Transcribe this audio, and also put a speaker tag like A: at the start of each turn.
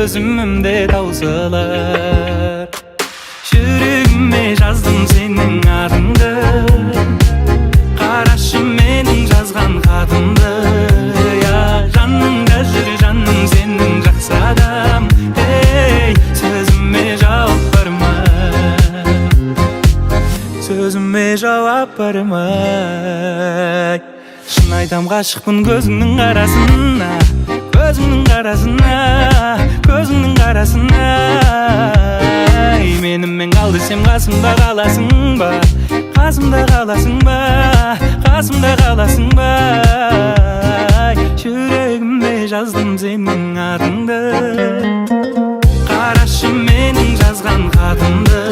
A: Төзімім де таусылар. Жүрегіме жаздым сенің атыңды, қарашы менің жазған хатымды. Я, жаныңда жүр жаным сенің жақсы адам. Ей, сөзіме жауап бар ма? Сөзіме жауап бар ма? Шын айтам, ғашықпын көзіңнің қарасына, көзіңнің қарасына, көзіңнің қарасына. Ай, менімен қал десем, қасымда қаласың ба? Қасымда қаласың ба? Қасымда қаласың ба? Ай, жүрегіме жаздым сенің атыңды, қарашы менің жазған хатымды.